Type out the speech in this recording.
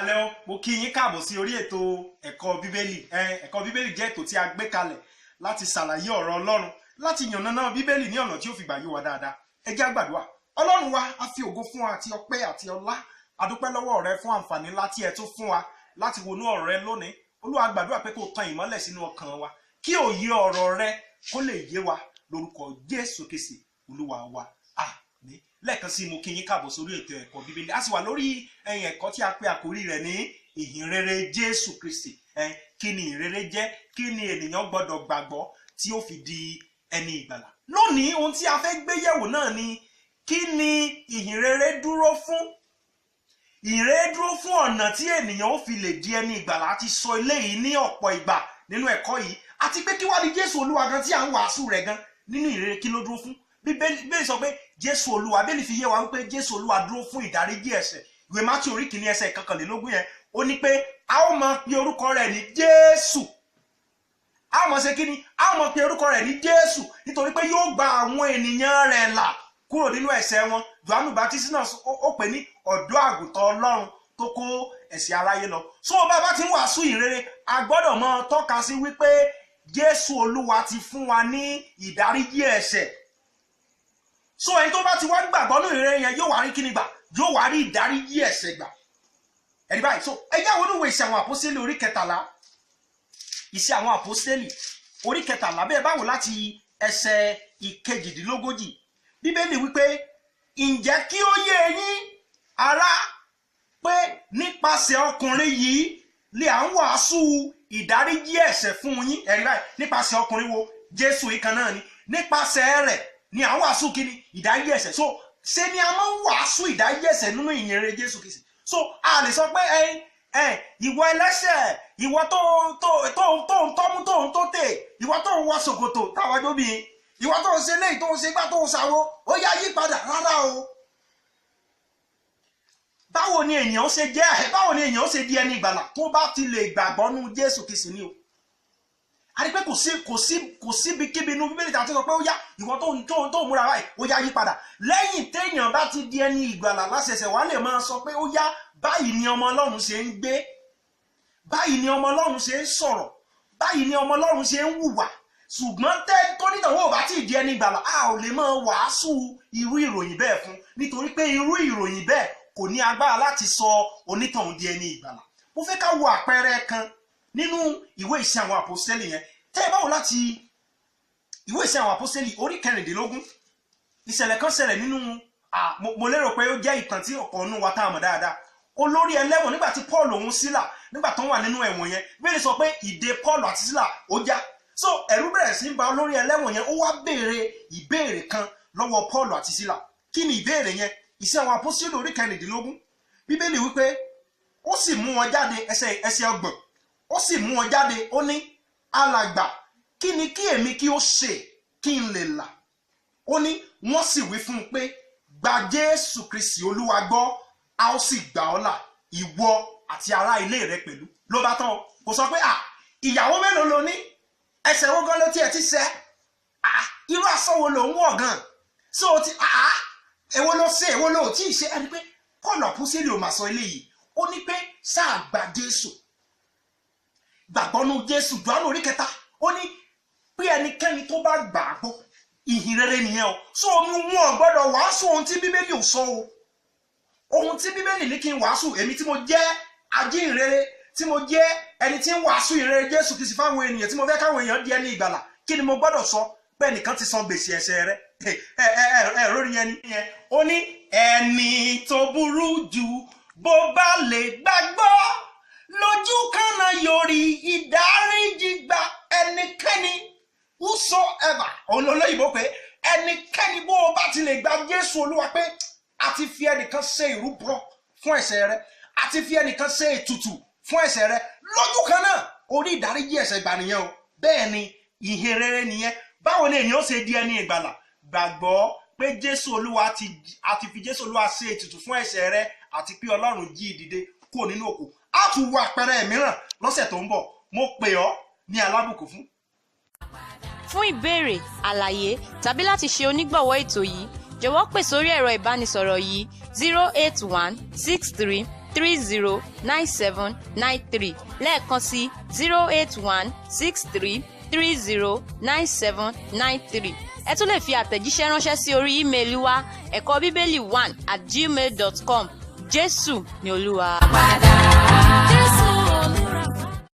Kalẹ̀ o, mo kí yín káàbọ̀ sí orí ètò ẹ̀kọ́ Bíbélì. Ẹ̀kọ́ Bíbélì jẹ́ ètò tí a gbé kalẹ̀ láti ṣàlàyé ọ̀rọ̀ Ọlọ́run, láti yànnàná Bíbélì ní ọ̀nà tí ó fi gbà yé wa dáadáa. Ẹ jẹ́ á gbàdúrà. Ọlọ́run wa, a fi ògo fún wa àti ọpẹ́ àti ọlá. A dúpẹ́ lọ́wọ́ rẹ fún àǹfààní ńlá tí ẹ tún fún wa láti wọnú ọ̀rọ̀ rẹ lónìí. Olúwa, gbàdúrà pé kó o tan ìmọ́lẹ̀ sínú ọkàn wa, kí òye ọ̀rọ̀ rẹ kó lè yé wa, lórúkọ Jésù Kristi Olúwa wa, àmín. Lẹ́ẹ̀kan sí, mo kí yín káàbọ̀ sórí ètò ẹ̀kọ́ Bíbélì. A sì wà lórí ẹ̀yìn ẹ̀kọ́ tí a pè àkórí rẹ̀ ní ìhìnrere Jésù Kristi. Kí ni ìhìnrere jẹ́? Kí ni ènìyàn gbọ́dọ̀ gbàgbọ́ tí ó fi di ẹni ìgbàlà? Lónìí, ohun tí a fẹ́ gbé yẹ̀wò náà ni: kí ni ìhìnrere dúró fún? Ìhìnrere dúró fún ọ̀nà tí ènìyàn ó fi lè di ẹni ìgbàlà. A ti sọ eléyìí ní ọ̀pọ̀ ìgbà nínú ẹ̀kọ́ yìí. Àti pé kí wá ní Jésù Olúwa gan tí à ń wàásù rẹ̀ gan nínú ìhìnrere? Kí ló dúró fún? Bíbélì sọ pé Jésù Olúwa, Bíbélì fi yé wa wípé Jésù Olúwa dúró fún ìdáríjì ẹ̀ṣẹ̀. Ìwé Mátí orí 1 ẹsẹ̀ 21 yẹn, ó ní pé a ó máa pe orúkọ rẹ̀ ní Jésù. A ó máa ṣe kí ni? A ó máa pe orúkọ rẹ̀ ní Jésù, nítorí pé yóò gba àwọn ènìyàn rẹ̀ là kúrò nínú ẹ̀ṣẹ̀ wọn. Jòhánù Baptist náà, ó pè ní ọ̀dọ́ àgùntàn Ọlọ́run tó kó ẹ̀ṣẹ̀ aráyé lọ. So bá a bá ti ń wàásù ìrere, a gbọ́dọ̀ máa tọ́ka sí wípé Jésù Olúwa ti fún wa ní ìdáríjì ẹ̀ṣẹ̀. So ẹni tó bá ti wá gbàgbọ́ nínú ìrere yẹn yóò wá rí kíni gbà? Yóò wá rí ìdáríjì ẹ̀ṣẹ̀ gbà. Ẹ̀rí báyìí. So ẹ jẹ́ àwọn oníwèé Ìṣe àwọn Àpọ́sítélì orí 13. Ìṣe àwọn Àpọ́sítélì orí 13, bẹ́ẹ̀ báwo láti ẹsẹ̀ 38, Bíbélì wípé, "Ǹjẹ́ kí ó yé yín, ará, pé nípasẹ̀ ọkùnrin yìí lè à ń wàásù ìdáríjì ẹ̀ṣẹ̀ fún yín." Ẹ̀rí báyìí. Nípasẹ̀ ọkùnrin wo? Jésù yìí kan náà ni. Nípasẹ̀ rẹ̀ ni à ń wàásù kí ni? Ìdáríjì ẹ̀ṣẹ̀. So ṣe ni a máa ń wàásù ìdáríjì ẹ̀ṣẹ̀ nínú ìyìnrere Jésù Kristi. So a lè sọ pé ẹ ìwọ ẹlẹ́ṣẹ̀, ìwọ tó ń tọ́mú, tó ń tó tè, ìwọ tó ń wọ ṣòkòtò táwọn jóbi, ìwọ tó ń ṣe léyìí, tó ń ṣe gbá, tó ń ṣàwo, ó yá, yí padà. Rárá o. Báwo ni ènìyàn ṣe jẹ́? Báwo ni ènìyàn ṣe di ẹni ìgbàlà? Tó bá ti lè gbàgbọ́ nú Jésù Kristi ni o. A rí pé kò síbikíbi inú Bíbélì tí a ti sọ pé ó yá, ìwọ tó ń múra báyìí, ó yá, yí padà. Lẹ́yìn téèyàn bá ti di ẹni ìgbàlà láṣẹṣẹ wàá lè máa sọ pé ó yá, báyìí ni ọmọ Ọlọ́run ṣe ń gbé, báyìí ni ọmọ Ọlọ́run ṣe ń sọ̀rọ̀, báyìí ni ọmọ Ọlọ́run ṣe ń hùwà. Ṣùgbọ́n tẹ́ tónítàn ò bá tí ì di ẹni ìgbàlà, a ò lè máa wàásù irú ìròyìn bẹ́ẹ̀ fún, nítorí pé irú ìròyìn bẹ́ẹ̀ kò ní agbára láti sọ onítọ̀hún di ẹni ìgbàlà. Mo fẹ́ ká wo àpẹẹrẹ kan nínú ìwé Ìṣe àwọn Àpọ́sítélì yẹn. Tẹ́ ẹ báwo láti ìwé Ìṣe àwọn Àpọ́sítélì orí 16, ìṣẹ̀lẹ̀ kan ṣẹlẹ̀ nínú, mo lérò pé ó jẹ́ ìtàn tí ọ̀pọ̀ nínú wa tá a mọ̀ dáadáa. Olórí ẹlẹ́wọ̀n, nígbà tí Paul òun Sílà, nígbà tó ń wà nínú ẹ̀wọ̀n yẹn, Bíbélì sọ pé ìdè Paul àti Sílà ó já. So ẹ̀rù bẹ̀rẹ̀ sí ń ba olórí ẹlẹ́wọ̀n yẹn. Ó wá béèrè ìbéèrè kan lọ́wọ́ Paul àti Sílà. Kí ni ìbéèrè yẹn? Ìṣe àwọn Àpọ́sítélì orí 16, Bíbélì wípé ó sì mú wọn jáde, ẹsẹ̀ 30, ó sì mú wọn jáde, ó ní, "Alàgbà, kí ni kí èmi kí ó ṣe kí n lè là?" Ó ní wọ́n sì wí fún un pé, "Gba Jésù Kristi Olúwa gbọ́, a ó sì gbà ọ́ là, ìwọ àti ará ilé rẹ pẹ̀lú." Ló bá tán o. Kò sọ pé, "À, ìyàwó mélòó ló ní? Ẹsẹ̀ wo gan ló tiẹ̀ ti ṣẹ̀? À, irú aṣọ wo ló ń wọ̀ gan? Ṣé o ti, à, èwo ló ṣe, èwo ló tí ì ṣe?" Ẹni pé Paul àpọ́sítélì ò mà sọ eléyìí. Ó ní pé sáà gba Jésù, gbàgbọ́ nú Jésù. Jòhánù orí 3, ó ní pé ẹnikẹ́ni tó bá gbà á gbọ́. Ìhìn rere nìyẹn o. So omi wọn gbọ́dọ̀ wàásù ohun tí Bíbélì ò sọ o. Ohun tí Bíbélì ní kí n wàásù, èmi tí mo jẹ́ ajínrere, tí mo jẹ́ ẹni tí ń wàásù ìrere Jésù Kristi fáwọn ènìyàn, tí mo fẹ́ káwọn èèyàn di ẹni ìgbàlà, kí ni mo gbọ́dọ̀ sọ? Pé ẹnìkan ti san gbèsè ẹ̀ṣẹ̀ rẹ. Ẹ ẹ ẹ ẹ lórí yẹn ni yẹn. Ó ní ẹni tó burú jù, bó bá lè gbàgbọ́ lójú kan náà, yóò rí ìdáríjì gba. Ẹnikẹ́ni, whosoever, òun lolóyìnbó pé ẹnikẹ́ni, bó o bá ti lè gba Jésù Olúwa pé a ti fi ẹnìkan ṣe ìrúbọ fún ẹ̀ṣẹ̀ rẹ, a ti fi ẹnìkan ṣe ètùtù fún ẹ̀ṣẹ̀ rẹ, lójú kan náà orí ìdáríjì ẹ̀ṣẹ̀ gbà nìyẹn o. Bẹ́ẹ̀ ni, ìhìn rere nìyẹn. Báwo ni èèyàn ṣe di ẹni ìgbàlà? Gbàgbọ́ pé Jésù Olúwa ti, a ti fi Jésù Olúwa ṣe ètùtù fún ẹ̀ṣẹ̀ rẹ, àti pé Ọlọ́run jí ìdìde kúrò nínú òkú. Á tún wo àpẹẹrẹ mìíràn lọ́sẹ̀ tó ń bọ̀. Mo pè ọ́ ní alábùkún fún. Fún ìbéèrè, àlàyé tàbí láti ṣe onígbọ̀wọ́ ètò yìí, jọ̀wọ́ pè sórí ẹ̀rọ ìbánisọ̀rọ̀ yìí: 08163 30 97 93, lẹ́ẹ̀kan sí 081 63 30 97 93. Ẹ tún lè fi àtẹ̀jíṣẹ́ ránṣẹ́ sí orí ímeèlì wa ẹ̀kọ́ bíbélì 1@gmail.com. Jésù ni Olúwa. Padà.